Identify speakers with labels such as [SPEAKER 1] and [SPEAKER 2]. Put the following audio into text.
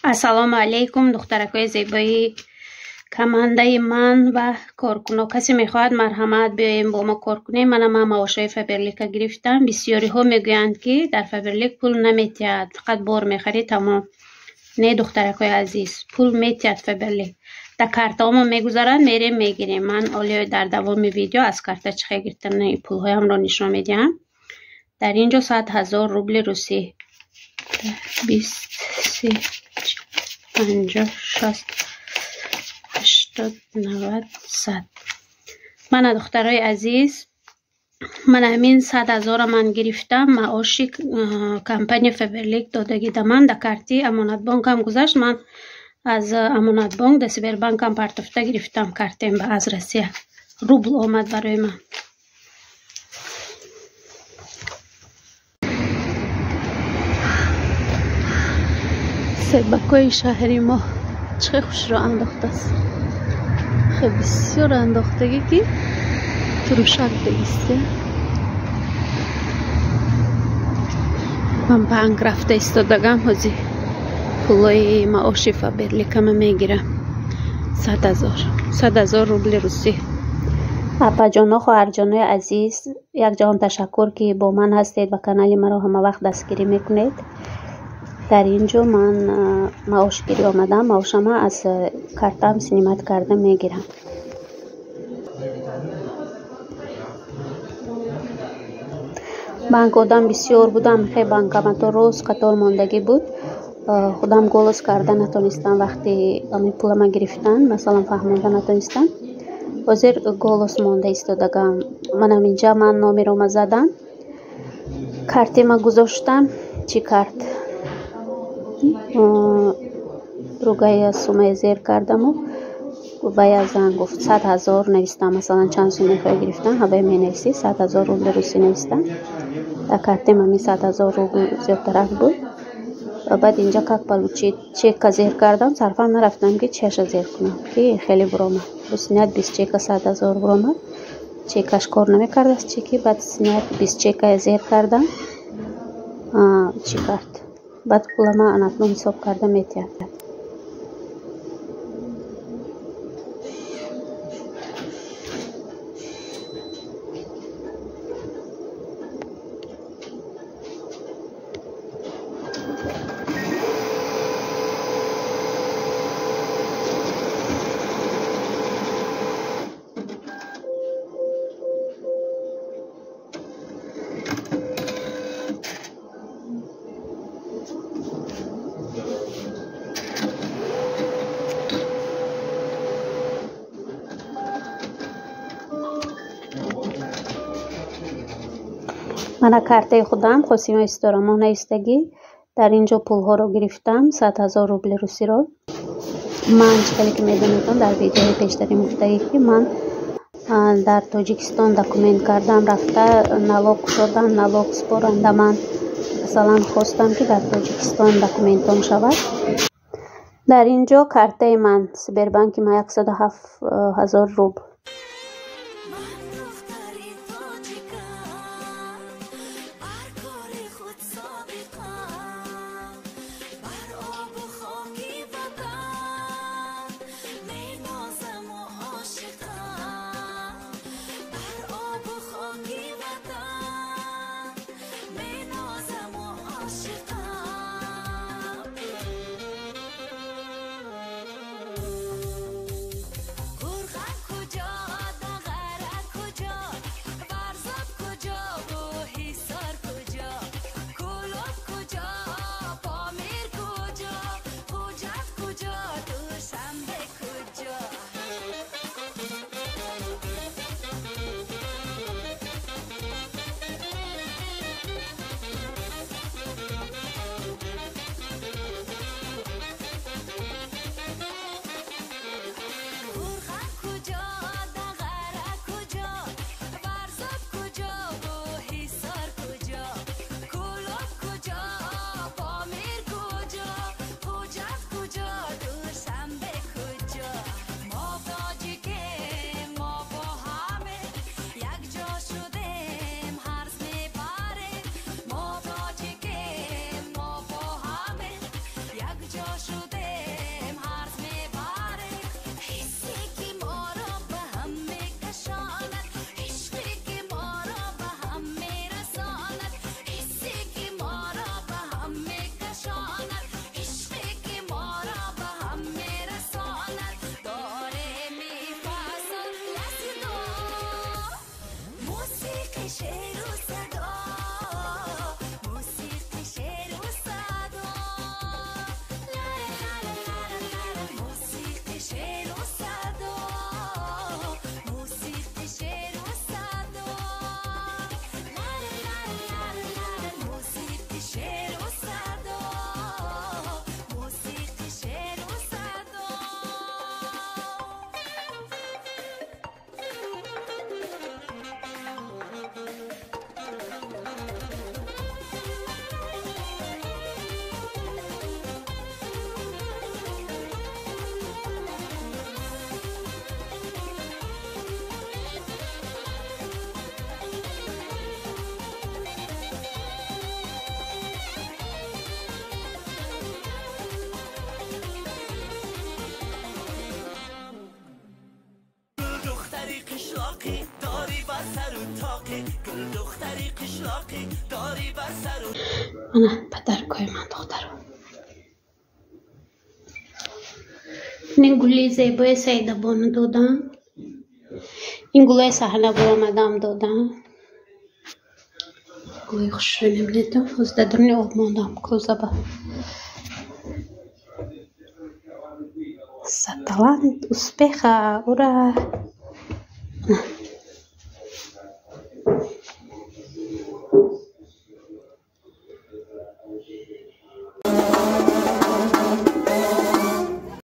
[SPEAKER 1] Ассалому алайкум, духтаракои зебои командаи ман ва коркуно. Касе мехоҳад, марҳамат, биёем бо мо кор кунем. Мана ман маошҳои Фаберлика гирифтам. Бисёриҳо мегӯянд, ки дар Фаберлик пул наметиҳад, фақат бор мехарӣ, тамом. Не, духтаракои азиз, пул метиҳад Фаберлик. Дар картаҳомо мегузаранд, мерем мегирем. Ман олиё дар давоми видео аз карта чӣ хел гирифтани пулҳоямро нишон медиҳам. Дар ин ҷо 100 000 рубли русӣ. 20, 30, 50, 60, 80, 90, 100. Мана, духтарои азиз, мана ҳамин 100 000-ро ман гирифтам. Маоши компания Фаберлик додагида ман дар карти Амонатбонкам гузашт. Ман аз Амонатбонк дар Сбербанкам партофта гирифтам картем аз Россия. Рубл омад барои ман. Себакҳои шаҳри мо чӣ хел хушро андохтааст. Хел бисёр андохтагӣ, ки турушак дегисте. Ман банк рафта истодагам, ҳозир пулои маоши Фаберликама мегирам. 100 000, 100 000 рубли русӣ. Апаҷоно, хоҳарҷонои азиз, якҷаҳон ташаккур, ки бо ман ҳастед ва канали маро ҳамавақт дастгирӣ мекунед. Дар ин ҷо ман маошгирӣ омадам. Маошама аз картаам снимать карда мегирам. Банк одам бисёр будам, хе банкомато рост қатор мондагӣ буд. Худам голос карда натонистам вақти ҳамин пулама гирифтан, масалан, фаҳмонда натонистам. Ҳозир голос монда истодагам. Манам инҷа ман номерома задам, картема гузоштам, чӣ карт другая суммаи зер кардаму вая занг гуфт, 100 000 навистам. Масалан, чанд сум мехоҳӣ гирифтан, ҳавай менависӣ, 100 000 рубли русӣ навистам. Дар картем ҳамин 100 000 рубл зиёдтарак буд. Баъд инҷа как получить чека зер кардам, сарфам нарафтам, ки чеша зер кунам, ки хеле буромад. Снять без чека 100 000 буромад. Чекаш кор намекардааст чеки, баъд снять без чека зер кардам. Чӣ кард? Баъд пулама анакнун ҳисоб карда метиҳад. Мана картаи худам, Қосимои Ситорамо навистагӣ. Дар ин ҷо пулҳоро гирифтам, 100 000 рубли русиро. Ман чӣ хеле ки медонедон, дар видеои пештарин гуфтагӣ, ки ман дар Тоҷикистон документ кардам, рафта налог кушодам, налог споранда. Ман, масалан, хостам, ки дар Тоҷикистон документом шавад. Дар ин ҷо картаи ман, Сбербанки ман, 107 000 рубл.
[SPEAKER 2] Ман духтари тоҷикам, бар кори худ собиқам, бар обу хоки ватан менозаму ошиқам, бар обу хоки ватан менозаму ошиқам. Қурған куҷо? қишлоқӣ, дорӣ бар сару тоқӣ, гул духтари қишлоқӣ, дорӣ бар сару.
[SPEAKER 1] Мана подаркҳои ман, духтаро. Ин гули зебои Саидабону додам. Ин гулои саҳна баромадам додам. Гулои хушрӯй мебинедам. Ҳозир дар даруни об мондам, кӯзаба. За талант успеха! Ура!